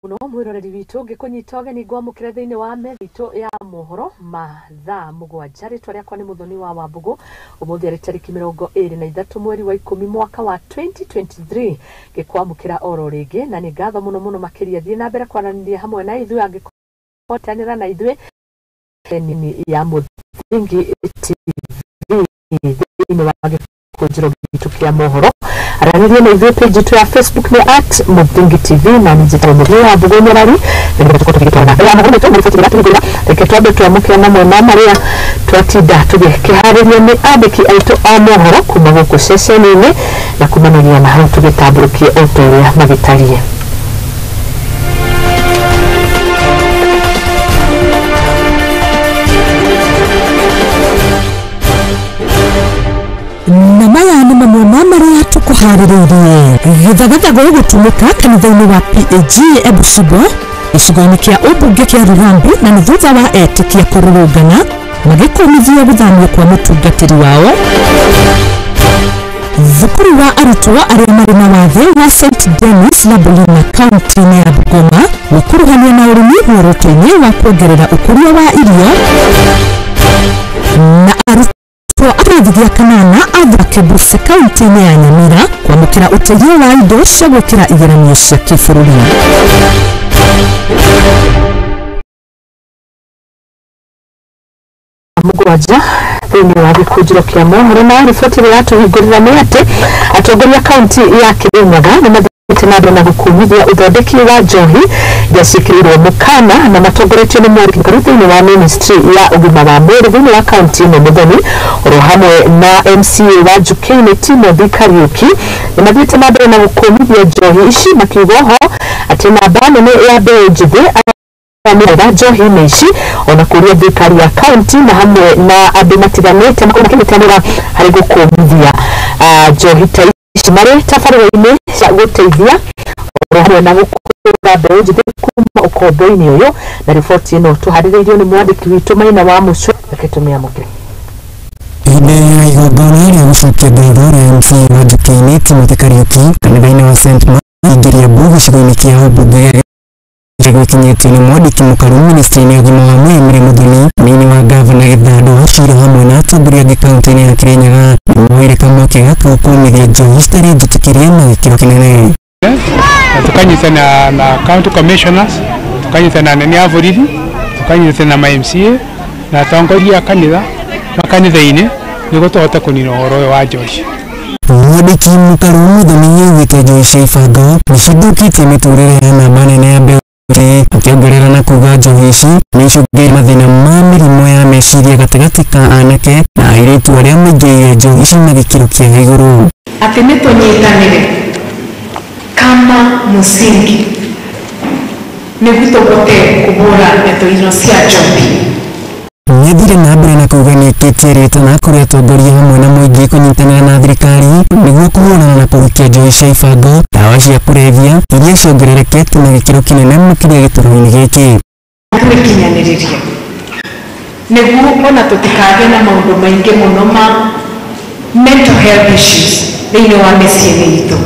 Muno mwiroreri witũ ngĩkũnyita ũgeni ngwamũkĩre thĩinĩ wa metha itũ ya mohoro ma thaa 7. Rĩtwa rĩakwa nĩ Muthoni wa Wambũgũ. Ũmũthĩ arĩ tarĩki 23 mweri wa 10 mwaka wa 2023, ngĩkwamũkĩra oro rĩngĩ na nĩ ngatho mũno mũno makĩria. Thiĩ na mbere kwaranĩria hamwe na ithuĩ angĩkorwo na ithuĩ nini ya Mũthingi TV thĩinĩ wa gĩkũnjĩro gitũ kĩa mohoro. Aranĩria na ithuĩ page itũ ya Facebook nĩ at Mũthingi TV na nĩ njĩtagwo Mũthoni wa Wambũgũ Nyarari, nĩgetha tũkorwo tũgĩtwarana ya mohoro maitũ mariboti ĩrĩa tũhingũrĩra. Reke twambe twamũkĩre mamwe ma marĩa twatinda tũgĩkĩharĩrio nĩ andĩki aitũ a mohoro kuma gũkũ ceceni-inĩ, na kumanagia na hau tũgĩtambũrũkie o ta ũrĩa magĩtariĩ. Na maya nĩ mamwe ma marĩa tũkũharĩrĩirie. Gĩthagathago gũtũmĩka kanitha-inĩ wa PAG Ebusibo gĩcigo-inĩ kĩa ũmbunge kĩa Rurambi, na nĩ thutha wa etĩkia kũrũrũngana magĩkũmithio gũthamio kwa mũtungatĩri wao. Thukuru wa arutwo arĩa marĩ na wathe wa St Denis Labolina kaunti-inĩ ya Bungoma gwĩkuruhania na ũrĩmi muoroto-inĩ wa kuongerera ũkũria wa irio. Na arutwo a kĩrathi gĩa kanana a Thakebuse kaunti-inĩ ya Nyamira kwamũkĩra ũteithio wa indo cia gwĩkĩra igeranio cia kĩbũrũri. 7 thĩinĩ wa gĩkũnjĩro kĩa mohoro na riboti ĩrĩa yatũhingũrĩra nĩ atĩ atongoria kaunti ya Kirinyaga nĩ mathiĩte na mbere na gũkumithia ũthondeki wa njohi iria ciĩkĩrĩirwo mũkana, na matongoretio nĩ mwandĩki mũkaru thĩinĩ wa ministry ya ũgima wa mwĩrĩ thĩinĩ wa kaunti ĩno Mũthoni, oro hamwe na MCA wa Njukini Timothy Kariuki, nĩ mathiĩte na mbere na gũkũmithia njohi ici, makiuga ho atĩ namba nene ya mbeũ njĩthĩ nĩgetha njohi-inĩ ici, ona kũria thirikari ya kaunti na hamwe na andũ matiganĩte makorwo makĩnyitanĩra harĩ gũkũmithia njohi ta ici marĩ tabarĩra-inĩ cia gũteithia oro hamwe na gũkũra mbeũ njĩthĩ kuma ũkombo-inĩ ũyũ. Na riboti ĩno tũharĩrĩirio nĩ mwandĩki witũ Maina wa Mũcũ. Reke tũmĩamũkĩre. Ihinda ya igongona rĩa gũcokia ngatho rĩa MCA wa Njukini Timothy Kariuki kanitha-inĩ wa St Mark Mbu gĩcigo-inĩ kĩa ũmbunge gĩkinyĩtio nĩ mwandĩki mũkaru ministry-inĩ ya ũgima wa mwĩrĩ Mary Muthoni, mũnini wa gavana Gĩthandũ Wachira hamwe na atongoria angĩ kaunti-inĩ ya Kirinyaga nĩmoire kamweke gaka gũkũmithia njohi citarĩ njĩtĩkĩrie na gĩkĩro kĩnene. Na tukanyitana na county commissioners, tukanyitana na anene a borithi, tukanyitana na MCA na atongoria a kanitha makanitha-inĩ nĩguo tũhote kũnina ũhoro ũyũ wa njohi. Mwandĩki mũkaru Muthoni augĩte njohi cia ibango nĩcithũkĩtie mĩtũrĩre ya namba nene ya mbeũ njĩthĩ, akĩongerera na kuga njohi ici nĩicũngĩrĩirie mathĩna ma mĩrimũ ya meciria gatagatĩ ka anake na airĩtu arĩa maingĩrĩire njohi ici na gĩkĩro kĩa igũrũ. Atĩ nĩ tũnyitanĩre kama mũsingi nĩguo tũhote kũhũra ndeto ino cia njohi. Nĩathire na mbere na kuga nĩekĩtie rĩtana kũrĩ atongoria hamwe na mũingĩ kũnyitanĩra na thirikari nĩguo kũhũrana na kũhukia njohi cia ibango, ndawa cia kũrebia iria ciongererekete na gĩkĩro kĩnene makĩria gĩtarũ-inĩ gĩkĩ. Twĩkinyanĩrĩrie nĩguo ona tũtikagĩe na maũndũ maingĩ mũno ma mental health issues thĩinĩ wa mĩciĩ-inĩ itũ,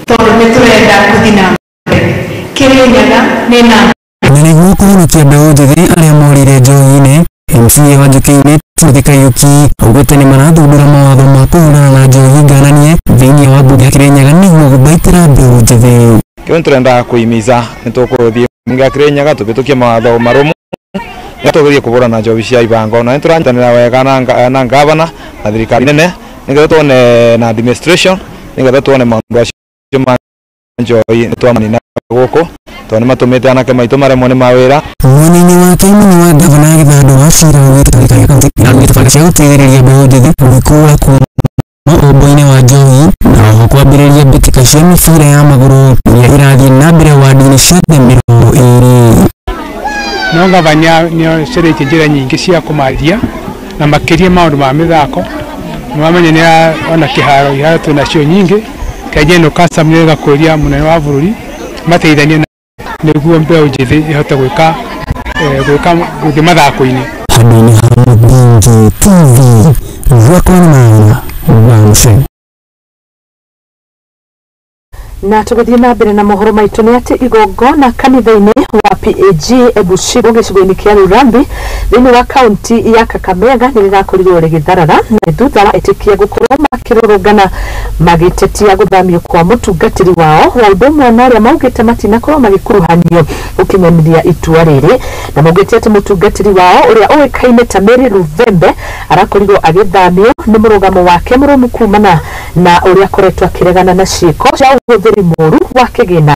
tondũ nĩ tũrenda gũthiĩ na mbere. Kĩrĩnyaga nĩ na Na nĩguo kũhonokia mbeũ njĩthĩ arĩa morĩire njohi-inĩ, MCA wa Njukini Timothy Kariuki augĩte nĩ marathundũra mawatho ma kũhũrana na njohi ngananie thĩinĩ wa mbunge ya Kirinyaga nĩguo gũthaitĩra mbeũ njĩthĩ. Kĩo nĩtũrendaga kũimiza nĩtũkũthiĩ mbunge ya Kirinyaga tũhĩtũkie mawatho marũmu nĩtũgerie kũhũrana na njohi cia ibango, na nĩtũranyitanĩra wega na gavana na thirikari nene nĩgetha tuone na administration nĩgetha tuone maũndũ acio ma njohi nĩtwamanina gũkũ tondũ nĩmatũmĩte anake maitũ maremwo nĩ mawĩra. Mwena-inĩ wake mũnini wa gavana Gĩthandũ Wachira augĩte thirikari ya kaunti ĩrarugĩte banga cia gũteithĩrĩria mbeũ njĩthĩ gwĩkũra kuma ũkombo-inĩ wa njohi na oho kwambĩrĩria mbĩtĩka cia mĩbira ya magũrũ iria irathiĩ na mbere wandi-inĩ ciothe 20. No gavana nĩacarĩtie njĩra nyingĩ cia kũmaria na makĩria maũndũ ma mĩthako. Nĩwamenya nĩ ona kĩharo iharo twĩnacio nyingĩ, Kenya ĩno custom nĩ ĩgakũria mũnene wa bũrũri mateithanie nĩguo mbeũ njĩthĩ ĩhote gwĩka gũthiĩ mathako-inĩ. Handũ-inĩ ha Mũthingi TV, gwakwa nĩ Maina wa Mũcere. Na tũgĩthiĩ na mbere na mohoro maitũ nĩ atĩ igongona kanitha-inĩ wa PAG Ebushiro gĩcigo-inĩ kĩa Rurambi thĩinĩ wa kaunti ya Kakamega nĩ rĩrakorirwo rĩgĩtharara na thutha wa etĩkia gũkorwo makĩrũrũngana magĩtetia gũthamio kwa mũtungatĩri wao wa ũndũ ũmwe na arĩa maugĩte matinakorwo magĩkuruhanio gũkinyanĩria itua rĩrĩ, na maugĩte atĩ mũtungatĩri wao ũrĩa ũĩkaine ta Mary Ruvembe arakorirwo agĩthamio nĩ mũrũgamo wake mũrũmu kumana na ũrĩa akoretwo akĩregana na ciĩko cia ũhũthĩri mũru wa kĩgĩna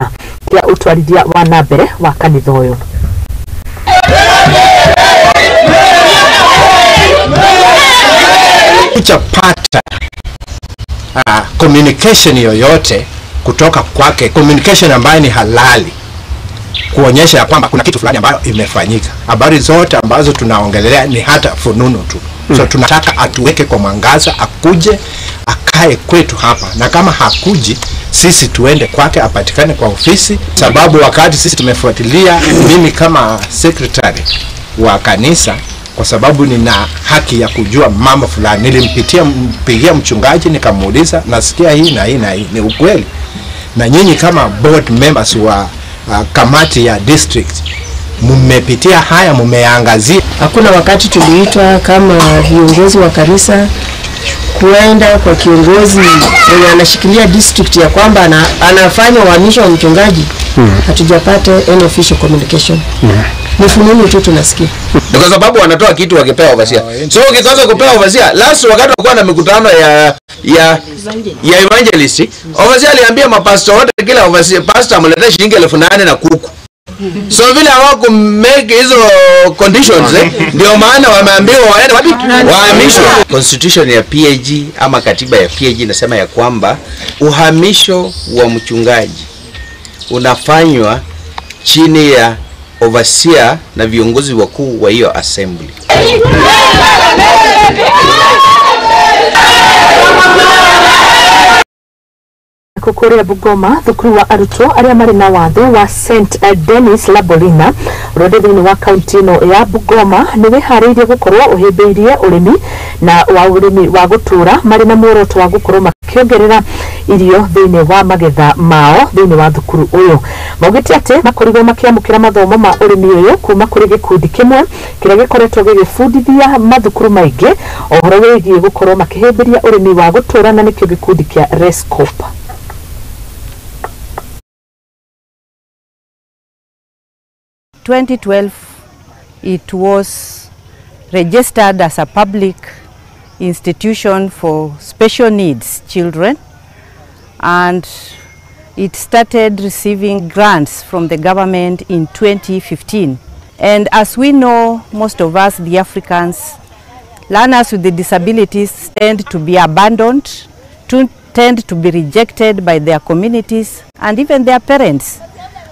kĩa ũtwarithia wa na mbere wa kanitha ũyũ. Chapata communication yoyote kutoka kwake, communication ambayo ni halali, kuonyesha ya kwamba kuna kitu fulani ambayo imefanyika. Habari zote ambazo tunaongelea ni hata fununu tu. So tunataka atuweke kwa mwangaza, akuje akae kwetu hapa, na kama hakuji sisi tuende kwake, apatikane kwa ofisi, sababu wakati sisi tumefuatilia, mimi kama secretary wa kanisa, kwa sababu nina haki ya kujua mambo fulani, nilimpigia mchungaji nikamuuliza, nasikia hii na hii na hii, ni ukweli? Na nyinyi kama board members wa kamati ya district mmepitia haya, mmeangazia? Hakuna wakati tuliitwa kama viongozi wa kanisa kuenda kwa kiongozi mwenye anashikilia district ya kwamba anafanya uhamisho wa mchungaji. Hatujapata any official communication. Ni fununu tu tunasikia. Ni kwa sababu wanatoa kitu wakipewa overseer. So ukikosa kupewa overseer, last wakati walikuwa na mikutano ya evangelist, overseer aliambia mapastor wote, kila overseer pastor amletee shilingi 8,000 na kuku. So vile hawako make hizo conditions, ndio maana wameambiwa waende wapi? Wahamishwe. Constitution ya PAG ama katiba ya PAG inasema ya kwamba uhamisho wa mchungaji unafanywa chini ya overseer na viongozi wakuu wa hiyo assembly. Kukuria Bungoma thukuru wa arutwo aria mari na wathe wa St Denis Labolina ũrĩa ũrĩ thĩinĩ wa kaunti ĩno ya Bungoma nĩ wĩharĩirie gũkorwo ũhĩmbĩirie ũrĩmi na wa ũrĩmi wa gũtũra marĩ na muoroto wa gũkorwo makĩongerera irio thĩinĩ wa magetha mao thĩinĩ wa thukuru ũyũ. Maugĩte atĩ makorirwo makĩamũkĩra mathomo ma ũrĩmi ũyũ kuma kũrĩ gĩkundi kĩmwe kĩrĩa gĩkoretwo gĩgĩbundithia mathukuru maingĩ ũhoro wĩgiĩ gũkorwo makĩhĩmbĩria ũrĩmi wa gũtũra, na nĩkĩo gĩkundi kĩa RESCOP. 2012, it was registered as a public institution for special needs children, and it started receiving grants from the government in 2015. And as we know, most of us, the Africans, learners with the disabilities tend to be abandoned, tend to be rejected by their communities and even their parents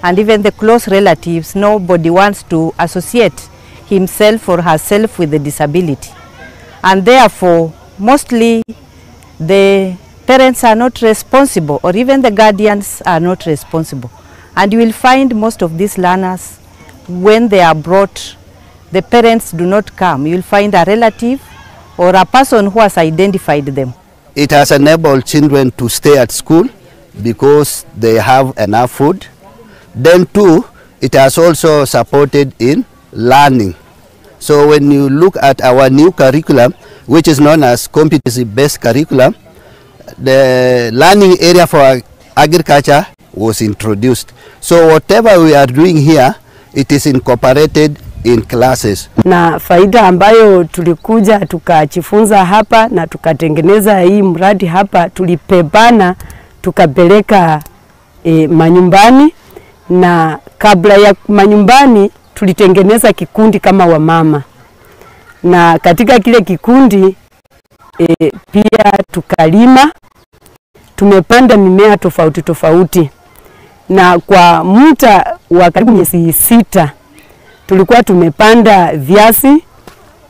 and even the close relatives. Nobody wants to associate himself or herself with the disability. And therefore, mostly the parents are not responsible, or even the guardians are not responsible. And you will find most of these learners, when they are brought, the parents do not come. You will find a relative or a person who has identified them. It has enabled children to stay at school because they have enough food. Then too, it has also supported in learning. So when you look at our new curriculum, which is known as competency-based curriculum, the learning area for agriculture was introduced. So whatever we are doing here, it is incorporated in classes. Na faida ambayo tulikuja tukajifunza hapa na tukatengeneza hii mradi hapa, tulipebana tukapeleka manyumbani, na kabla ya manyumbani tulitengeneza kikundi kama wamama, na katika kile kikundi pia tukalima, tumepanda mimea tofauti tofauti, na kwa muda wa karibu miezi 6 tulikuwa tumepanda viazi,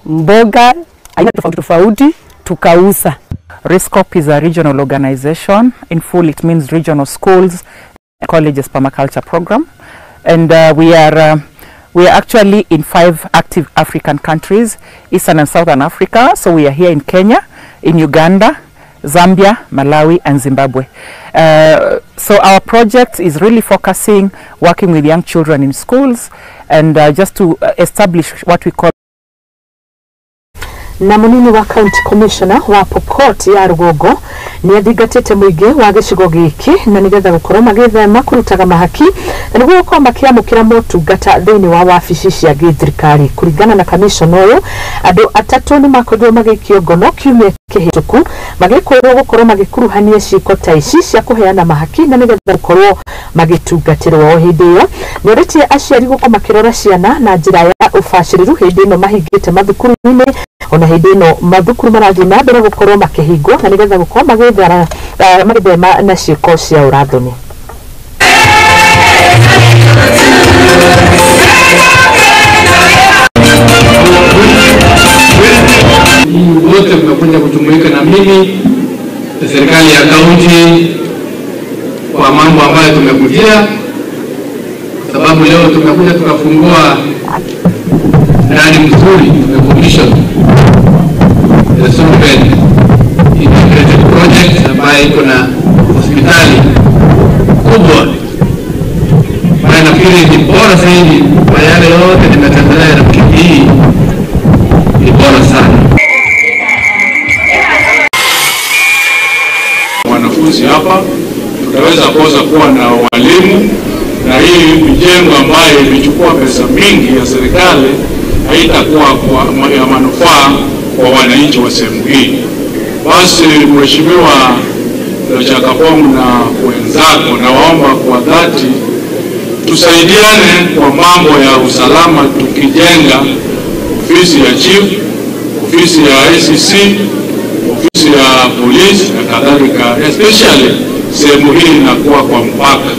mboga aina tofauti tofauti, tukauza. RESCOP is a regional organization. In full, it means Regional Schools and Colleges Permaculture Program, and we are actually in 5 active African countries, Eastern and Southern Africa. So we are here in Kenya, in Uganda, Zambia, Malawi, and Zimbabwe. So our project is really focusing, working with young children in schools, and just to establish what we call. Na munini wa county commissioner wa Pokot ya Rugongo ni athingatĩte mũingĩ wa gĩcigo gĩkĩ na nĩgetha gũkorwo magĩthema kũrutaga mahaki na nĩguo gũkorwo makĩamũkĩra motungata thĩinĩ wa wabici cia gĩthirikari. Kũringana na commissioner ũyũ, andũ atatũ nĩ makorirwo magĩikio ngono kiumia kĩhĩtũku magĩkwĩrwo gũkorwo magĩkuruhania ciĩko ta ici cia kũheana mahaki na nĩgetha gũkorwo magĩtungatĩrwo. O hĩndĩ ĩyo nĩorĩtie aciari gũkorwo makĩrora ciana na njĩra ya ũbacĩrĩru hĩndĩ ĩno mahingĩte mathukuru-inĩ, ona hĩndĩ ĩno mathukuru marathiĩ na mbere gũkorwo makĩhingwo na nĩgetha gũkorwo magĩthema na ciĩko cia ũrathoni. Wote mmekuja kujumuika na mimi na serikali ya kaunti kwa mambo ambayo tumekujia, sababu leo tumekuja tukafungua mradi mzuri, tumecommission the Sunbed Integrated Project ambayo iko na hospitali kubwa ambayo nafikiri ni bora zaidi kwa yale yote nimetembelea, na hii ni bora sana. Wanafunzi hapa tutaweza kosa kuwa na walimu, na hii mijengo ambayo ilichukua pesa mingi ya serikali haitakuwa ya manufaa kwa wananchi wa sehemu hii. Basi Mheshimiwa Lochakapong na wenzako, nawaomba kwa dhati tusaidiane kwa mambo ya usalama, tukijenga ofisi ya chief, ofisi ya ICC, ofisi ya polisi na kadhalika, especially sehemu hii inakuwa kwa mpaka.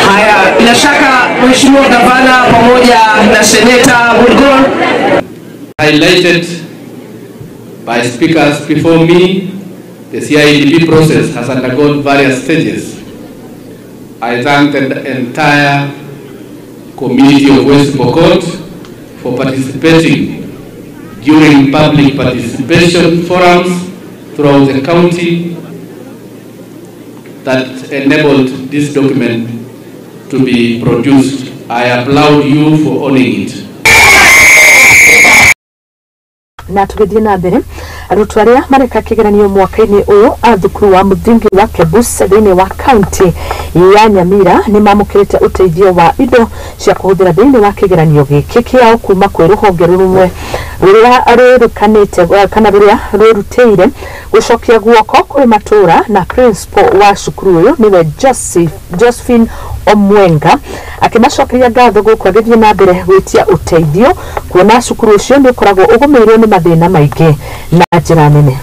Haya, bila shaka Mheshimiwa Gavana pamoja na Seneta Bulgor. Highlighted by speakers before me, the CIDP process has undergone various stages. I thank the entire community of West Pokot for participating during public participation forums throughout the county that enabled this document to be produced. I applaud you for owning it. Na tugithie na mbere, arutwo aria mareka kigeranio mwaka-inĩ ũyũ a thukuru wa mũthingi wa Kebus thĩinĩ wa kaunti ya Nyamira nĩ mamũkĩrĩte ũteithio wa indo cia kũhũthĩra thĩinĩ wa kĩgeranio gĩkĩ kĩao kuma kwĩ rũhonge rũmwe rũrĩa rwĩrũkanĩte kana rũrĩa rwĩrutĩire gũcokia guoko kũrĩ matũra, na principal wa cukuru ũyũ nĩwe Josephine Omwenga akĩmacokeria ngatho gũkũ agĩthiĩ na mbere gwĩtia ũteithio kuona cukuru ũcio nĩ ũkoragwo ũgũmĩirwo nĩ mathĩna maingĩ na njĩra nene.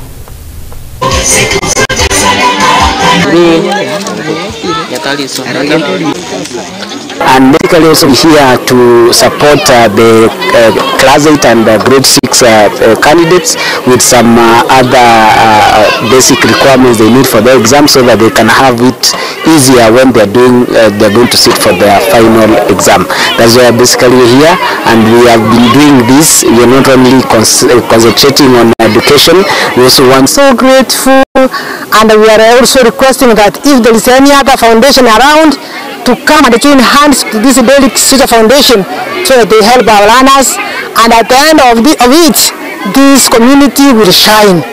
And basically also here to support the class 8 and grade 6 candidates with some other basic requirements they need for their exam, so that they can have it easier when they are doing they are going to sit for their final exam. That's why basically we're here, and we have been doing this. We are not only concentrating on education, we also want. So grateful, and we are also requesting that if there is any other foundation around, to come and join hands to this Derek Suja Foundation so that they help our learners, and at the end of it, this community will shine.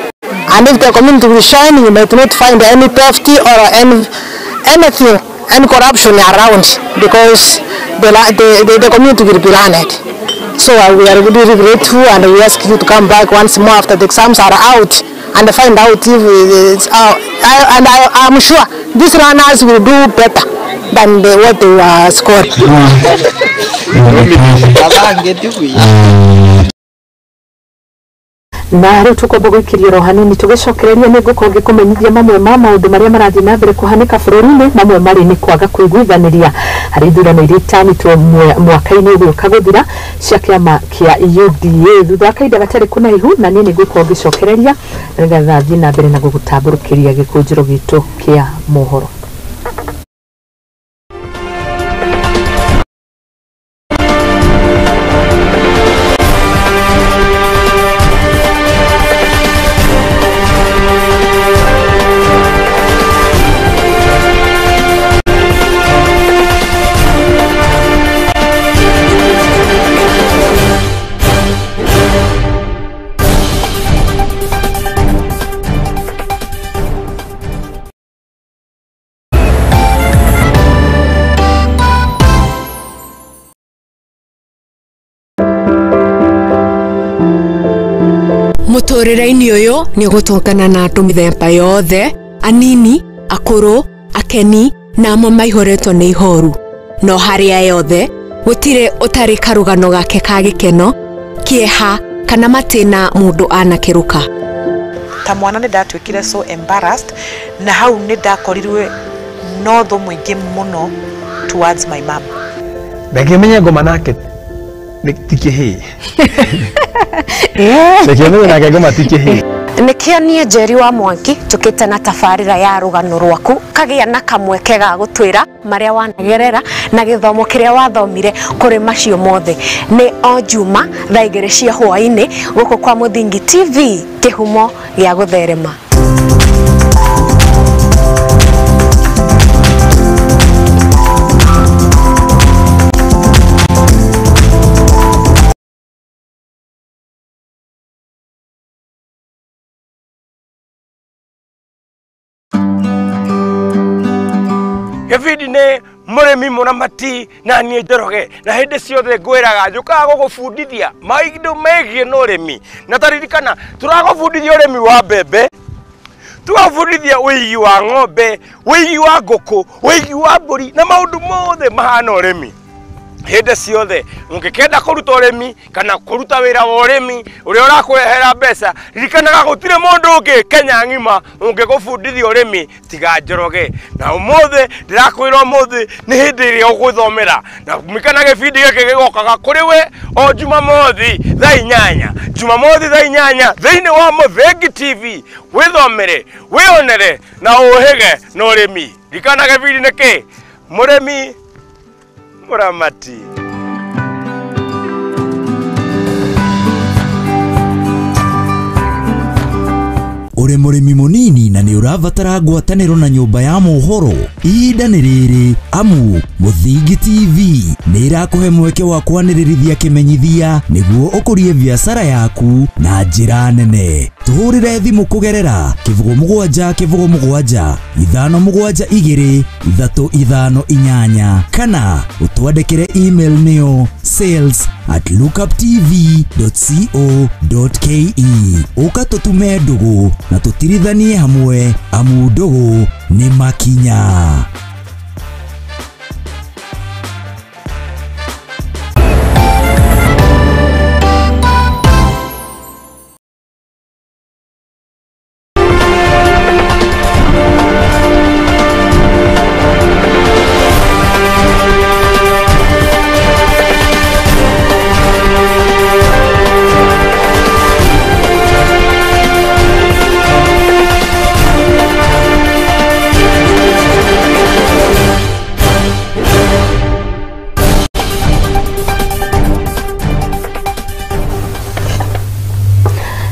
And if the community will shine, you might not find any theft or anything, any corruption around, because the community will be learned. So we are really grateful, and we ask you to come back once more after the exams are out and find out if it's out. And I'm sure these learners will do better than what they were scored. Na rĩu tũkwamba gwĩkĩria ro hanini tũgĩcokereria nĩ ngũkorwo ngĩkũmenyithia mamwe ma maũndũ marĩa marathiĩ na mbere kũhanĩka bũrũri-inĩ. Mamwe marĩ nĩ kwaga kũiguithanĩria harĩ ithurano iria itanĩtwo mwaka-inĩ ũgĩũka gũthira cia kĩama kĩa UDA thutha wa kahinda gatarĩ kũnaihu, na niĩ nĩ ngũkorwo ngĩcokereria nĩgetha thiĩ na mbere na gũgũtambũrũkĩria gĩkũnjĩro gitũ kĩa mohoro. Mũtũrĩre-inĩ ũyũ nĩ ũgũtũngana na andũ mĩthemba yothe, anini, akũrũ, akeni na amwe maihũrĩtwo nĩ ihoru. No harĩa yothe gũtirĩ ũtarĩ karũgano gake ka gĩkeno, kĩeha kana matĩna mũndũ anakĩrũka. Ta mwana nĩ ndatuĩkire so embarrassed na hau nĩ ndakorirwe no thũ mũingĩ mũno towards my mom. Ndangĩmenya ngoma nake ti kĩhĩĩ. Ndangĩmenya nake ngoma ti kĩhĩĩ. Nĩkĩo niĩ Njeri wa Mwangi tũkĩte na tabarĩra ya rũgano rwaku kagĩa na kamweke ga gũtwĩra marĩa wanagerera na gĩthomo kĩrĩa wathomire kũrĩ macio mothe. Nĩ o Juma thaa 2 cia hwaĩ-inĩ gũkũ kwa Mũthingi TV, kĩhumo gĩa gũtherema. Gĩbindi nĩ mũrĩmi mũramati na niĩ Njoroge, na hĩndĩ ciothe ngwĩraga njũkaga gũgũbundithia maũndũ megiĩ na ũrĩmi. Na taririkana tũragũbundithia ũrĩmi wa mbembe, tũgabundithia ũigi wa ng'ombe, ũigi wa ngũkũ, ũigi wa mbũri na maũndũ mothe mahana ũrĩmi. Hĩndĩ ciothe ũngĩkenda kũruta ũrĩmi kana kũruta wĩra wa ũrĩmi ũrĩa ũrakũrehera mbeca, ririkanaga gũtirĩ mũndũ ũngĩ Kenya ng'ima ũngĩgũbundithia ũrĩmi tiga Njoroge. Na ũmũthĩ ndĩrakwĩra ũmũthĩ nĩ hĩndĩ ĩrĩa ũgwĩthomera, na ririkana gĩbindi gĩkĩ gĩgokaga kũrĩ we o Jumamothi thaa 8, Jumamothi thaa 8 thĩinĩ wa Mũthingi TV. Wĩthomere, wĩonere na ũhĩge na ũrĩmi. Ririkana gĩbindi nĩ kĩ? Mũrĩmi mũramati. Ũrĩ mũrĩmi mũnini na nĩ ũrabatara ngwatanĩro na nyũmba ya mohoro, ihinda nĩ rĩrĩ amu Mũthingi TV nĩ ĩrakũhe mweke wa kwanĩrĩrithia kĩmenyithia nĩguo ũkũrie biacara yaku na njĩra nene. Tũhũrĩre thimũ kũgerera 07 07 5 7 2 3 5 8 kana ũtwandĩkĩre email nĩyo sales@lookuptv.co.ke. Ũka tũtume ndũgũ na tũtirithanie hamwe amu ndũgũ nĩ makinya.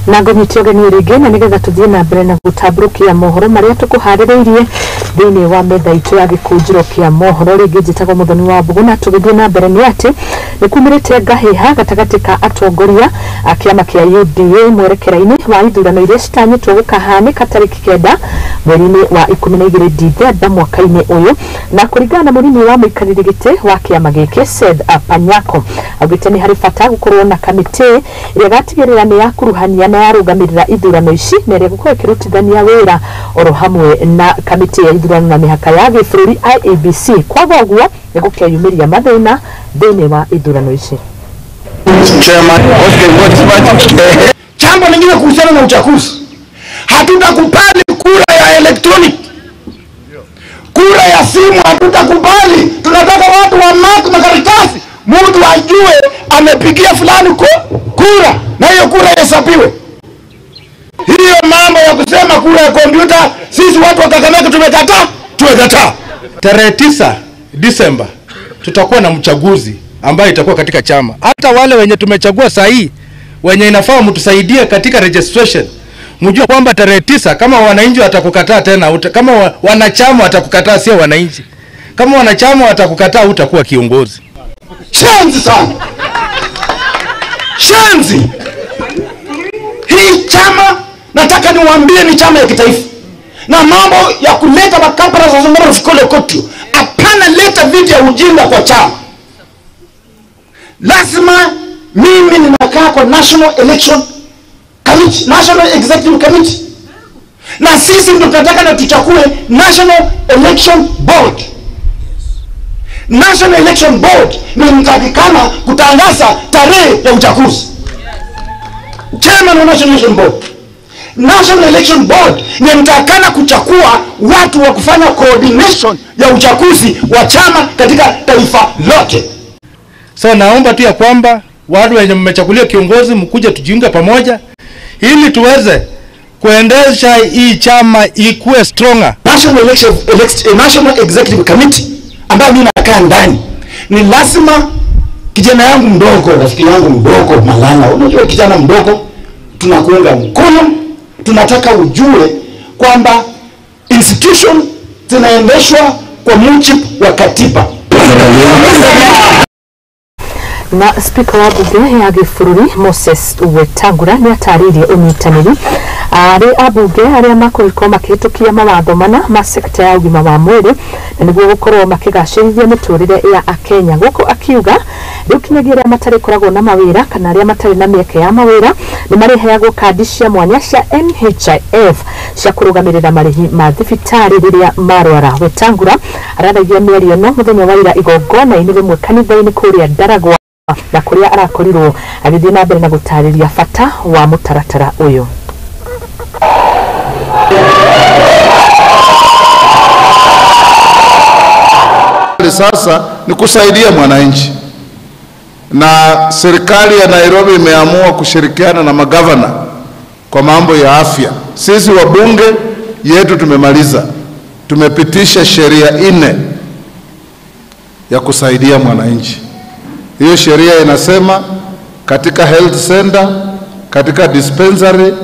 Na ngũnyite ũgeni rĩngĩ na nĩgetha tũthiĩ na mbere na gũtambũrũkia mohoro marĩa tũkũharĩrĩirie thĩinĩ wa metha itũ ya gĩkũnjĩro kĩa mohoro. Rĩngĩ njĩtagwo Mũthoni wa Mbũgũ, na tũgĩthiĩ na mbere nĩ atĩ nĩ kumĩrĩte ngahĩha gatagatĩ ka atongoria a kĩama kĩa UDA mwerekera-inĩ wa ithurano iria citanyĩtwo gũkahanĩka tarĩki 9 mweri-inĩ wa 12 Dithemba mwaka-inĩ ũyũ. Na kũringana na mũnini wa mũikarĩri gĩtĩ wa kĩama gĩkĩ Seth Panyako, augĩte nĩ harĩ bata gũkorwo na kamĩtĩ ĩrĩa ĩgatigĩrĩra nĩ yakuruhania na yarũgamĩrĩra ithurano ici na ĩrĩa ĩgũkorwo ĩkĩrutithania wĩra oro hamwe na kamĩtĩ ya ithurano na mĩhaka ya gĩbũrũri IEBC. Kwaga ũguo nĩ gũkeyumĩria mathĩna thĩinĩ wa ithurano ici. Jambo lingine kuhusiana na uchaguzi, hatutakubali kura ya electronic, kura ya simu hatutakubali. Tunataka watu wa mark makaratasi, mtu ajue amepigia fulani kura na hiyo kura ihesabiwe. Hiyo mambo ya kusema kura ya kompyuta, sisi watu wa Kakamega tumekataa, tumekataa. Tarehe 9 Disemba tutakuwa na mchaguzi ambaye itakuwa katika chama. Hata wale wenye tumechagua saa hii, wenye inafaa mtusaidie katika registration, mjue kwamba tarehe 9 kama wananchi watakukataa tena, kama wanachama watakukataa, sio wananchi. Kama wanachama watakukataa utakuwa kiongozi. Shenzi sana. Shenzi. Hii chama nataka niwaambie ni chama ya kitaifa. Na mambo ya kuleta makampara za zungumza fikole kotu. Hapana, leta vitu ya ujinga kwa chama. Lazima mimi ninakaa kwa National Election Commission. which National Executive Committee. Na sisi ndio tunataka na tuchakue National Election Board. National Election Board ni mtakikana kutangaza tarehe ya uchaguzi. Chairman wa National Election Board. National Election Board ni mtakana kuchakua watu wa kufanya coordination ya uchaguzi wa chama katika taifa lote. So naomba tu ya kwamba watu wenye mmechagulia kiongozi mkuje tujiunge pamoja ili tuweze kuendesha hii chama ikuwe stronger. National Executive Committee ambayo mimi nakaa ndani, ni lazima kijana yangu mdogo, rafiki yangu mdogo Malala, unajua kijana mdogo, tunakuunga mkono, tunataka ujue kwamba institution zinaendeshwa kwa mujibu wa katiba. Na spika wa bunge ya gĩbũrũri Moses Wetangula nĩ atarĩirie ũnyitanĩri arĩ ambunge arĩa makũgĩkorwo makĩhĩtũkia mawatho mana ma sekta ya ũgima wa mwĩrĩ na nĩguo gũkorwo makĩgacĩrithia mĩtũrĩre ya Akenya, gũkũ akiuga rĩu kinyagia arĩa matarĩkoragwo na mawĩra kana arĩa matarĩ na mĩeke ya mawĩra nĩ marĩheagwo kandi cia mwanya cia NHIF cia kũrũgamĩrĩra marĩhi ma thibitarĩ rĩrĩa marwara. Wetangula araragia mĩario ĩno mũthenya wa ira igongona-inĩ rĩmwe kanitha-inĩ kũrĩa Ndaragwa na kuria arakorirwo agithie na mbere na gutariria bata wa mutaratara uyu. Sasa ni kusaidia mwananchi, na serikali ya Nairobi imeamua kushirikiana na magavana kwa mambo ya afya. Sisi wabunge yetu tumemaliza, tumepitisha sheria 4 ya kusaidia mwananchi. Hiyo sheria inasema katika health center, katika dispensary,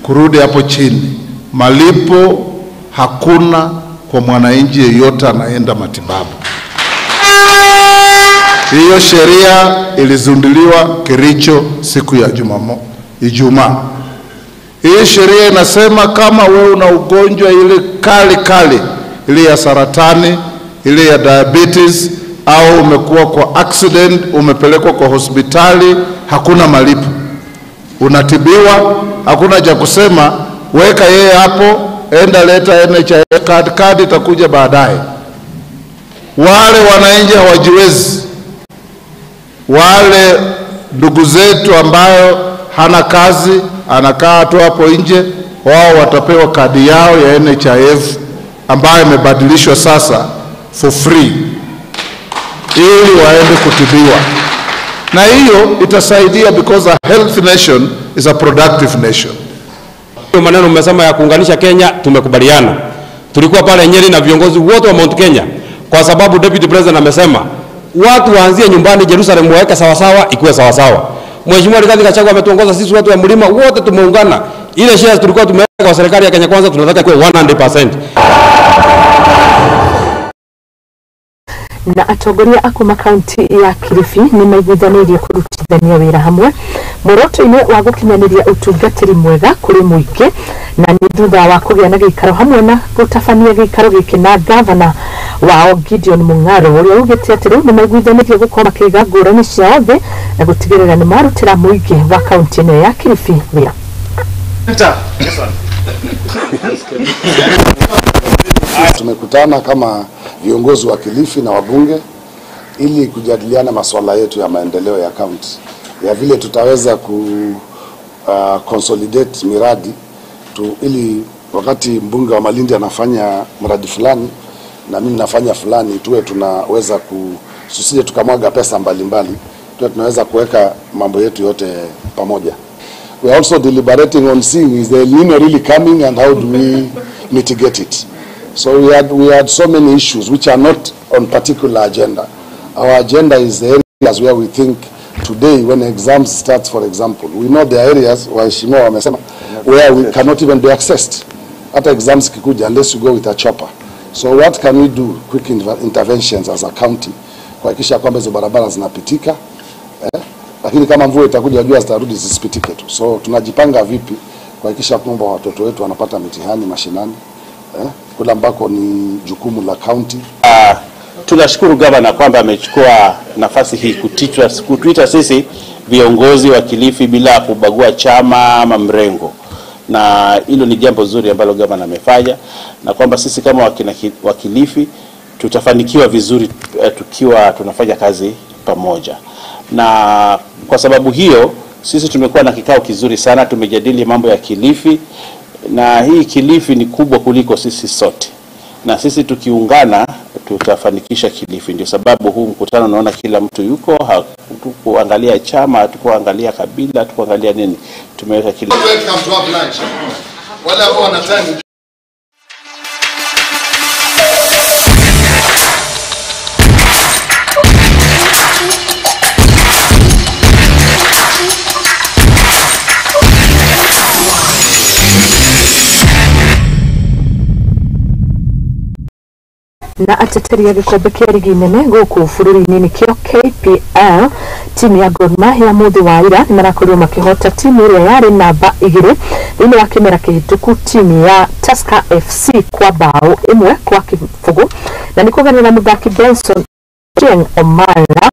kurudi hapo chini, malipo hakuna kwa mwananchi yeyote anaenda matibabu. Hiyo sheria ilizunduliwa Kericho siku ya Ijumaa. Hii sheria inasema kama wewe una ugonjwa ile kali kali, ile ya saratani, ile ya diabetes, au umekuwa kwa accident, umepelekwa kwa hospitali, hakuna malipo. Unatibiwa, hakuna cha kusema, weka yeye hapo, enda leta NHIF card, card itakuja baadaye. Wale wananchi hawajiwezi, wale ndugu zetu ambayo hana kazi, anakaa tu hapo nje, wao watapewa kadi yao ya NHIF ambayo imebadilishwa sasa for free, ili waende kutibiwa. Na hiyo itasaidia because a healthy nation is a productive nation. Hiyo maneno mmesema ya kuunganisha Kenya tumekubaliana. Tulikuwa pale Nyeri na viongozi wote wa Mount Kenya, kwa sababu Deputy President amesema watu waanzie nyumbani Jerusalem waweke sawa sawa, ikuwe sawa sawa. Mheshimiwa Rigathi Gachagua ametuongoza sisi watu wa mlima wote tumeungana. Ile shares tulikuwa tumeweka kwa serikali ya Kenya Kwanza tunataka kuwe 100%. Na atongoria a kuma kaunti ya Kilifi nĩ maiguithanĩirie kũrutithania wĩra hamwe muoroto-inĩ wa gũkinyanĩria ũtungatĩri mwega kũrĩ mũingĩ, na nĩ thutha wa kũgĩa na gĩikaro hamwe na gũtabania gĩikaro gĩkĩ na gavana wao Gideon Mung'aro ũrĩa ugĩte atĩ rĩu nĩ maiguithanĩirie gũkorwo makĩiga ngũrani ciao thĩ na gũtigĩrĩra nĩ marutĩra mũingĩ wa kaunti ĩno ya Kilifi wĩra. Tumekutana kama viongozi wa Kilifi na wabunge ili kujadiliana masuala yetu ya maendeleo ya county, ya vile tutaweza ku consolidate miradi tu, ili wakati mbunge wa Malindi anafanya mradi fulani na mimi nafanya fulani, tuwe tunaweza tusije tukamwaga pesa mbalimbali, tuwe tunaweza kuweka mambo yetu yote pamoja. We are also deliberating on seeing is the El Nino really coming and how do we mitigate it. So we had so many issues which are not on particular agenda. Our agenda is the areas where we think today when exams start, for example, we know there are areas where we cannot even be accessed. At exams kikuja unless you go with a chopper. So what can we do? Quick interventions as a county kuhakikisha kwamba hizo barabara zinapitika, lakini kama mvua itakuja jua zitarudi zisipitike tu. So tunajipanga vipi kuhakikisha kwamba watoto wetu wanapata mitihani mashinani, kule ambako ni jukumu la county. Tunashukuru gavana kwamba amechukua nafasi hii kutuita sisi viongozi wa Kilifi bila kubagua chama ama mrengo, na hilo ni jambo zuri ambalo gavana amefanya, na kwamba sisi kama wa Kilifi tutafanikiwa vizuri tukiwa tunafanya kazi pamoja. Na kwa sababu hiyo sisi tumekuwa na kikao kizuri sana, tumejadili mambo ya Kilifi, na hii Kilifi ni kubwa kuliko sisi sote, na sisi tukiungana tutafanikisha Kilifi. Ndio sababu huu mkutano naona kila mtu yuko, hatukuangalia chama, hatukuangalia kabila, hatukuangalia nini, tumeweka kila. Welcome to our lunch. Wale ambao wana time. Na ateteri a gĩkombe kĩa rigi nene gũkũ bũrũri-inĩ nĩkĩo KPL, timu ya Gor Mahia mũthĩ wa ira nĩmarakorirwo makĩhota timu ĩrĩa yarĩ namba 2 thĩinĩ wa kĩmera kĩhĩtũku, timu ya Tusker FC kwa bao 1-0, na nĩ kũgerera mũthaki Benson Ochieng Omala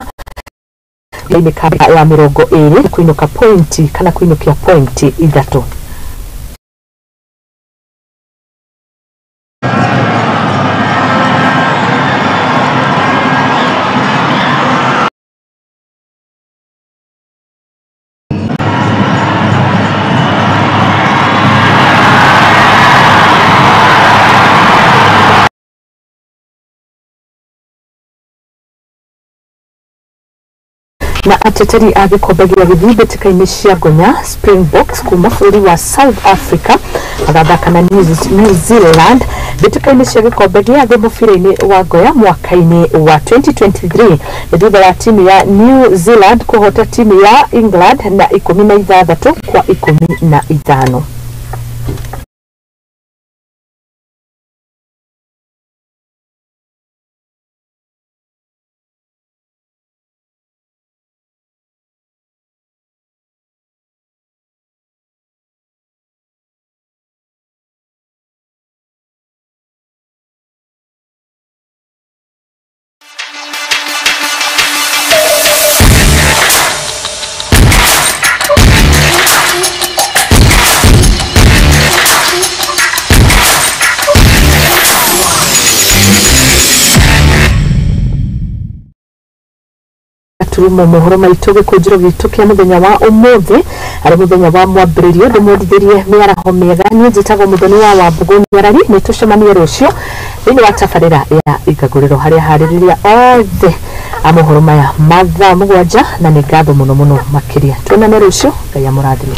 thĩinĩ ya 20 kũinũka pointi kana kũinũkia pointi 3. Na ateteri a gĩkombe gĩa gĩthii mbĩtĩka-inĩ cia Ngonya Springboks kuma bũrũri wa South Africa magathaka na New Zealand mbĩtĩka-inĩ cia gĩkombe gĩa thĩ mũbira-inĩ wa Ngoya mwaka-inĩ wa 2023 nĩ thutha wa timu ya New Zealand kũhota timu ya England na 16 kwa 15. Turumo mohoro maitũ gĩkũnjĩro gitũ kĩa mũthenya wa ũmũthĩ arĩ mũthenya wa mwambĩrĩrio ndĩmwendithĩrie mĩaraho mĩega. Niĩ njĩtagwo Mũthoni wa Wambũgũ Nyarari, nĩ tũcemanie rũciũ thĩinĩ wa tabarĩra ya Ikagũrĩro harĩa harĩrĩria othe a mohoro maya mathaa 7, na nĩ ngatho mũno mũno makĩria. Tuonane rũciũ, Ngai amũrathime.